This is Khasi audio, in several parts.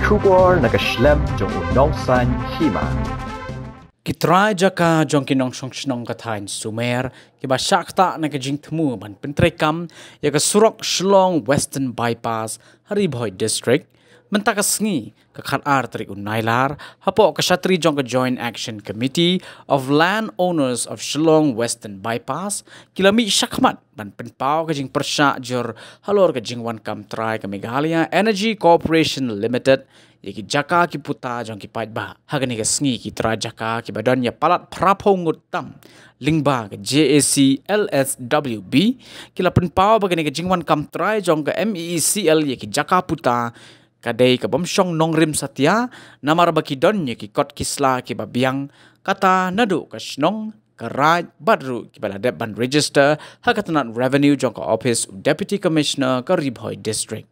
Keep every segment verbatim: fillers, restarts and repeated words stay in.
Khubor na ka shlem jong u nongsan hima. Ki trai jaka jong ki nongshong shnong ka thaiñ Sumer, kiba shah ktah na ka jingthmu ban pyntreikam ïa ka surok Shillong Western Bypass ha Ri Bhoi District, mynta ka sngi ka khatar tarik u Nailar, hapoh ka shatri jong ka Joint Action Committee of Land Owners of Shillong Western Bypass, ki la mih shakhmat ban pynpaw ka jingpyrshah jur halor ka jingwan kam trai ka Meghalaya Energy Corporation Limited ïa ki jaka ki puta jong ki paidbah. Ha kane ka sngi ki trai jaka kiba don ïa palat phraphew ngut tam lyngba ka J A C L S W B ki la pynpaw ba kane ka jingwan kam trai jong ka M E E C L ïa ki jaka puta ka dei ka bym shong nongrim satia, namar ba ki don ïa ki kot ki sla kiba biang, kata naduh ka shnong, ka raid bad ruh kiba la dep ban register ha ka tnat revenue jong ka office u Deputy Commissioner ka Ri Bhoi District.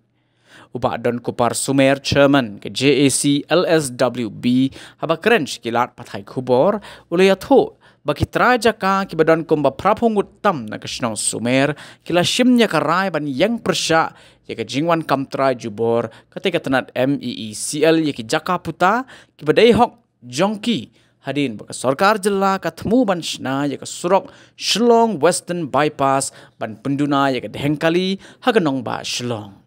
U Bah Donkupar Sumer, Chairman ka J A C L S W B, haba kren sha ki lad pathai khubor, u la ïathuh ba ki trai jaka kiba don kumba phraphew ngut tam na ka shnong Sumer ki la shim ïa ka rai ban ïeng pyrshah ïa ka jingwan kam trai jubor katei ka tnat M E E C L ïa ki jaka puta kiba dei hok jong ki, hadien ba ka sorkar jylla ka thmu ban shna ïa ka surok Shillong Western Bypass ban pynduna ïa ka dheng kali ha ka nongbah Shillong.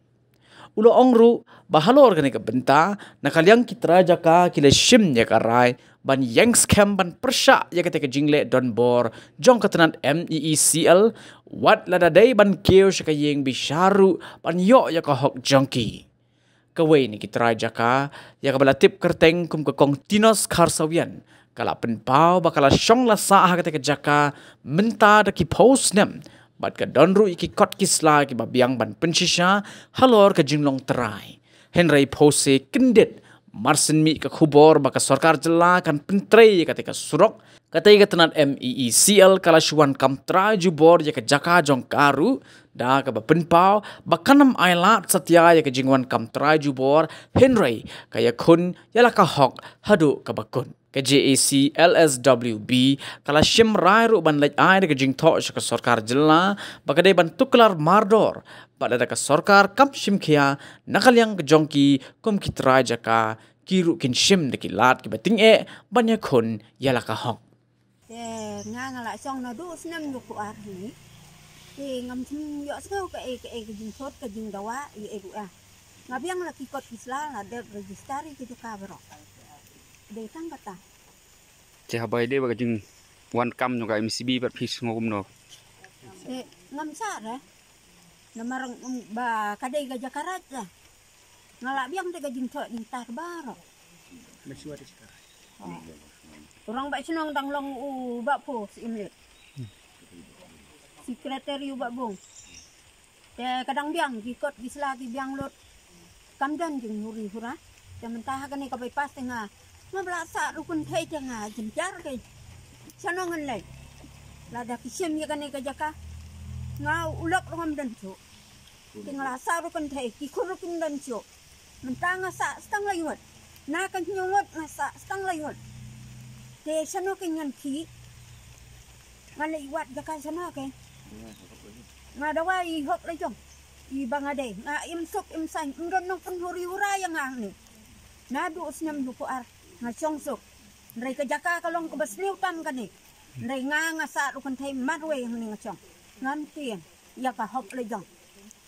U la ong ruh ba halor kane ka bynta, na ka liang ki trai jaka ki la shim ïa ka rai ban ïeng skhem ban pyrshah ïa katei ka jingleh donbor jong ka tnat M E E C L, wat lada dei ban kiew sha ka ïing bishar ruh ban ïoh ïa ka hok jong ki. Kawei na ki trai jaka, ïa kaba la tip kyrteng kum ka Kong Tinos Kharsawian, ka la pynpaw ba ka la shong la sah ha katei ka jaka mynta da ki phew snem, bad ka don ruh ïa ki kot ki sla kiba biang ban pynshisha halor ka jinglong trai. Hynrei phewse kyndit, mar shen mih ka khubor ba ka sorkar jylla kan pyntrei ïa katei ka surok, katei ka tnat M E E C L ka la shu wan kam trai jubor ïa ka jaka jong ka ruh, da kaba pynpaw ba kan ym ailad satia ïa ka jingwan kam trai jubor, hynrei ka ïakhun ïa la ka hok haduh kaba kut. Ka J A C L S W B ka la shim rai ruh ban leit ai da ka jingthoh sha ka sorkar jylla ba ka dei ban tuklar mardor, bad lada ka sorkar kam shim khia, na ka liang ka jong ki kum ki trai jaka, ki ruh kin shim da ki lad kiba tyngeh ban ïakhun ïa la ka hok. Te nga nga la shong naduh snem duk ar hi. Te ngam shym ïohsngew kaei kaei ka jingthot ka jingdawa ïa ei ruh ïa. Nga biang la ki kot ki sla la dep register ïa ka jaka baroh. Dei tang kata. Te haba ïadei bad ka jingwan kam jong ka M E C B bad phi sngew kumno? Te ngam sah re. Namar, mm, ba ka dei ka jaka raid re. Nga la biang te ka jingthoh jingtar baroh. Ba shuwa te jaka raid. Oh. Orang ba shnong dang long u Bah Pho Syiem Leit. Secretary u Bah Bung. Te ka dang biang ki kot ki sla ki biang lut. Kam don jinghuri hura. Te mynta ha kane ka bypass te nga, ngam lah sah ruh kynthei te nga jynjar kei. Shano ngan leit? Lada ki shim ïa kane ka jaka, nga u lok ruh ngam don shuh. Te nga lah sah ruh kynthei, ki khun ruh kim don shuh. Mynta nga sah stang la ïoh. Na ka hynñiew ngut nga sah stang la ïoh. Te shano kei ngan khie? Nga leit wad jaka shano kei? Nga dawa i hok la jong. I ba nga dei, nga im suk im saiñ, ym don nongpynhuri hura ïa nga hangne. Naduh snem duk ar nga shong suk. Hynrei ka jaka ka long kaba sniew tam kane. Hynrei nga nga sah ruh kynthei marwei hangne nga shong. Ngam tieng ïa ka hok la jong.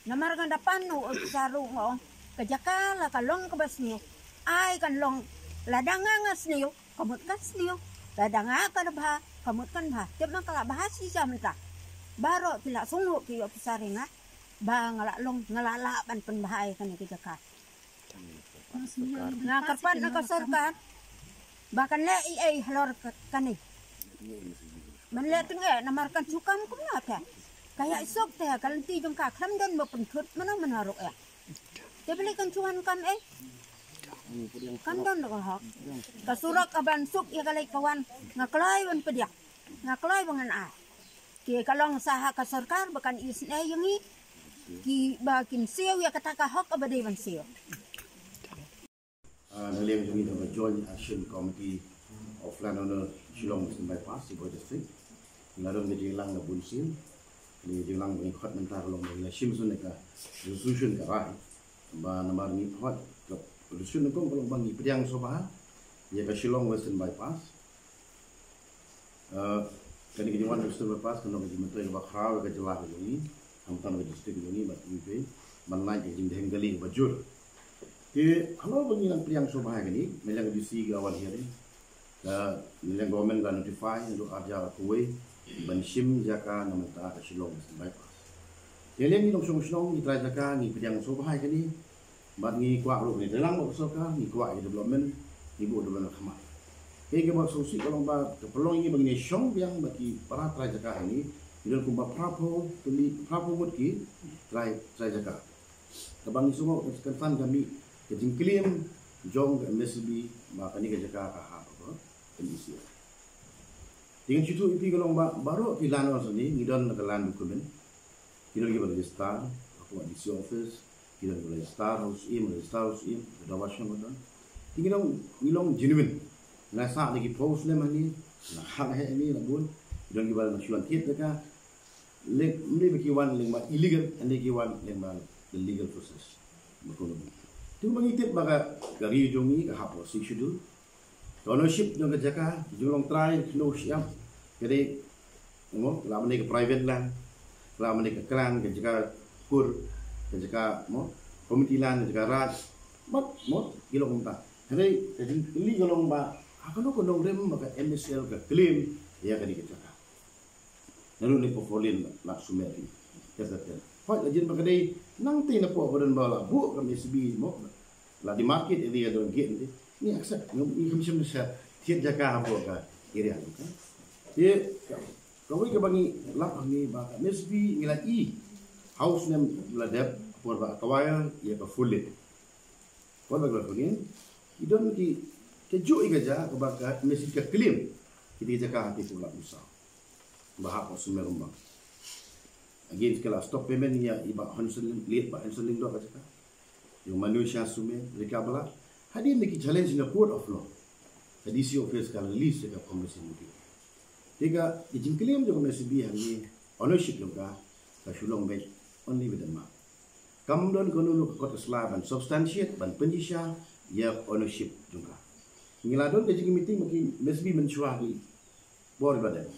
Namar nga da pan u ophisar ruh nga ong, ka jaka la ka long kaba sniew, ai kan long, lada nga nga sniew, ka mut kan sniew, lada nga ka da bha, ka mut kan bha. Tip ma ka la bha shisha mynta. Baroh ki la sngewthuh ki ophisar ïa nga ba nga la long, nga la lah ban pynbha ïa kane ka jaka. Nga kyrpad na ka sorkar ba kan leh ei ei halor ka, kane. Ban leh tyngeh namar kan shu kam kumno te. Ka ïa suk te ka lynti jong ka khlem don ba pynthut mano mano ruh ïa. Te balei kan shu wan kam ei? Kam don da ka hok. Ka surok ka ban suk ïa ka leit ka wan, nga kloi ban pdiang. Nga kloi ba ngan ai. Te ka long sa ha ka sorkar ba kan isynei ïa ngi kiba kin siew ïa kata ka hok kaba dei ban siew. Ah, na liang jong ngi jong ka Joint Action Committee of Landowner Shillong Western Bypass, Ri Bhoi District, ngi la don ka jingïalang la bun sien. Kane ka jingïalang ba ngi khot mynta ka long ba ngi la shim shuh ïa ka resolution ka rai ba namar ngi phah ka, ka Dushu nangkong ka long ba ngi pdiang sngewbha ïa ka Shillong Western Bypass. Eh, kane ka jingwan Western Bypass ka long ka jingmyntoi kaba khraw ïa ka jylla ka jong ngi, khamtam ka district ka jong ngi bad iwei ban lait ïa ka jingdheng kali kaba jur. Te halor ba ngi nang pdiang sngewbha ïa kane, mynta ka D C ka wan hearing, ka mynta government ka notify naduh ar hajar arphew wei ban shim jaka na mynta ka Shillong Western Bypass. Te lei ngi nongshong shnong, ngi trai jaka, ngi pdiang sngewbha ïa kane. Bad ngi kwah ruh ngi dei lang bad ka sorkar, ngi kwah ïa development, ngi buh development khmat. Kaei kaba sngewsih ka long ba ka pynlong ïa ngi ba ngin ïa shong biang bad ki para trai jaka hangne, ngi don kumba phraphew tylli, phraphew ngut ki trai, trai jaka. Kaba ngi sngew kan san ka mih ka jingclaim jong ka M S B ba kane ka jaka ka hap ba ka M S B. Te ngan shu ïathuh ïa phi ka long ba baroh ki land owners hangne ngi don ka land document. Ki don kiba register hapoh D C office, ki don kiba register ha u Syiem, register ha u Syiem, ka Dorbar Shillong ka don. Te ngi long, ngi long genuine. Nga sah da ki phew snem hangne, nga khang heh hangne, nga bun. Ki don kiba la shu wan thied jaka. Leng, ym dei ba ki wan lyngba illegal, hynrei ki wan lyngba the legal process. Ba kumno. Te kumba ngi tip ba ka, ka ri jong ngi ka hap hapoh Sixth Schedule. Ka ownership jong ka jaka, ki jinglong trai, ki khyndew shyiap. Ka dei, mo, la mynne ka private land, la mynne ka clan, ka jaka kur, ka jaka, mo, community land, ka jaka raj, bad, mo, ki long kumta. Hynrei, ka jingkylli ka long ba, ha kano ka nongrim ba ka M S L ka claim ïa kane ka jaka. Naduh ne ka four lane la sumar hi. Ter ter ter. Hooid, la jin ba ka dei nangtei na pdeng ba don ba la buh ka M S B mo. La demarcate area don gate te. Ngi accept, ngi, ngi kham shym sha thied jaka hapoh ka area jong ka. Te kawei kaba ngi lap hangne ba ka M S B ngi la i ha u snem la dep por ba acquire ïa ka four lane. Por ba acquire hangne, i don ki, kajuh ïa ka jaka kaba ka M S B ka claim. Kita ki jaka ha ki pula usa. Ba hap u sumar rumbang. Again, ka la stop payment ïa i Bah Hanson Lyng-, late Bah Hanson Lyngdoh ka jaka. Ïa u Manu Shah Sumer, Rika Bala. Hadien ki challenge na court of law. Ka D C office ka release ka compensation notice. Te ka, ka jingclaim jong ka M S B hangne, ownership jong ka, ka shu long beit only with the mark. Kam don kano kano ka kot ka sla ban substantiate, ban pynshisha ïa ownership jong ka. Ngi la don ka jingmeeting bad ki M S B mynshuwa ki por ba dei.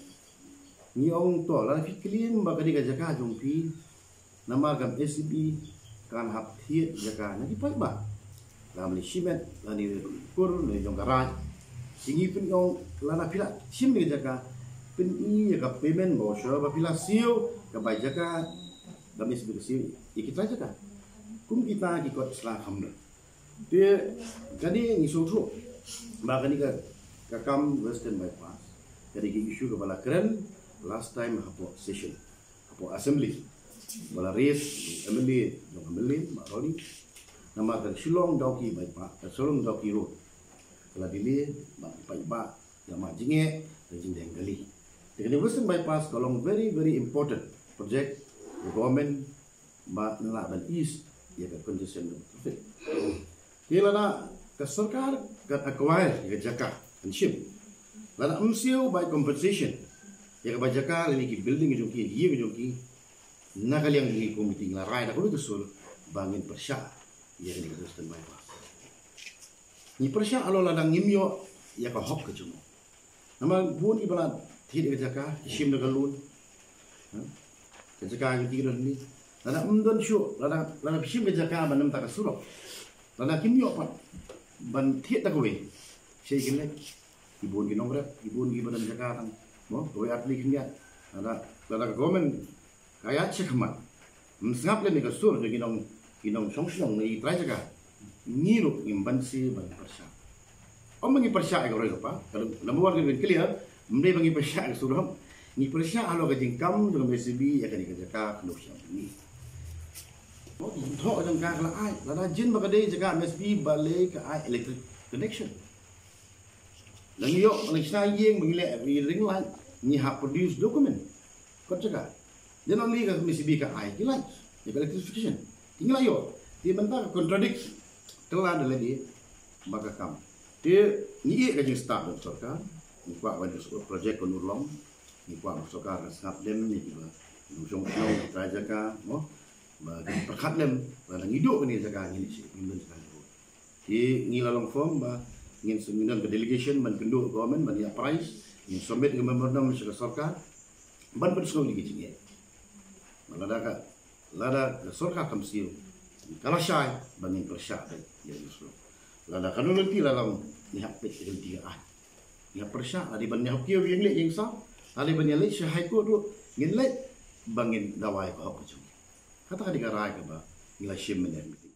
Ngi ong to, lada phi claim ba ka dei ka jaka jong phi, namar ka M S B kan hap thied jaka na ki paidbah. Lane shimet, lane kur, lane jong ka raij. Te ngi pyn-, ong lada phi la shim ïa ka jaka, pyni ïa ka payment voucher ba phi la siew ka bai jaka, ka M S B ka siew ïa kita jaka. Kum kita ki kot sla kham don. Te kane ngi sngewthuh ba kane ka, ka kam Western Bypass, kane ka issue kaba la kren last time hapoh session, hapoh assembly. Ba la raise u M L A jong ka Mylliem, Bah Ronnie. Namar ka Shillong Dawki Bypass, ka Shillong Dawki Road, ka la delay ba ki paidbah ïa mad jingeh, ka jingdheng kali. Te kane Western Bypass ka long very, very important project ka government ba ngi lah ban ease ïa ka congestion of traffic. Te lada ka sorkar kan acquire ïa ka jaka, kan shim, lada ym siew bai compensation ïa ka bai jaka lane ki building jong ki, ïing jong ki, na ka liang jong ngi kum ki, ngi la rai da kawei ka sur ba ngin pyrshah ïa kane ka Western Bypass. Ngi pyrshah halor lada ngim ïoh ïa ka hok ka jong ngi. Namar bun kiba la thied ka jaka, ki shim da ka loan. Ha? Ka jaka ki don ni. Lada ym don shuh, lada, lada shim ka jaka ba namar ka surok. Lada kim ïoh pat ban thied da kawei. Shei kin leh. Ki bun ki nongrep, ki bun kiba don jaka tang. Mo, kawei ar tylli ki ngiat. Lada, lada ka government ka ïaid shakhmat. Ym sngap lem ïa ka sur jong ki nong, ki nongshong shnong ne i trai jaka. Ngi ruh ngim banse ban pyrshah. Ym ngi pyrshah ïa ka roi ka par, ka number one ka ban clear, ym dei ba ngi pyrshah ïa ka sur, ngi pyrshah halor ka jingkam jong ka M S B ïa kane ka jaka khyndew shyiap ngi. Thoh jong ka ka la ai, lada jin ba ka dei jaka M S B balei ka ai electric connection. Lada ngi ïoh, lada ngi shna ïing, ba ngi leh ring light, ngi hap produce document. Kot jaka. Then only ka M S B ka ai ki light, ïa ka electrification. Te ngi la ïoh. Te mynta ka contradict. Te la da lade ba ka kam. Te ngi ïeh ka jingstad jong sorkar. Ngi kwah ban project ka Nurlong. Ngi kwah ba sorkar ka sngap lem ïa kiba nongshong shnong, trai jaka, mo. Ba ki pyrkhat lem, lada ngi duh kane jaka ngi leit sha, ngi leit sha. Ngi ngi la long firm ba ngin sngewdon ka delegation ban kynduh government ban ïa price, ngin submit ka memorandum sha ka sorkar ban pynsngew ïa ki jingeh. Lada ka lada ka sorkar kam siew, ka la shai ba ngin pyrshah beit ïa ka shuh. Lada ka nulti la long, ngi hap peit ka lynti ka aiñ. Ngi hap pyrshah, lada ban ïa hok kiew ïa ngi leit ïa ngi saw, lada ban ïa leit sha High Court ruh ngin leit ba ngin dawa ïa ka hok ka jong ngi. Kata ka dei ka rai kaba ngi la shim mynne.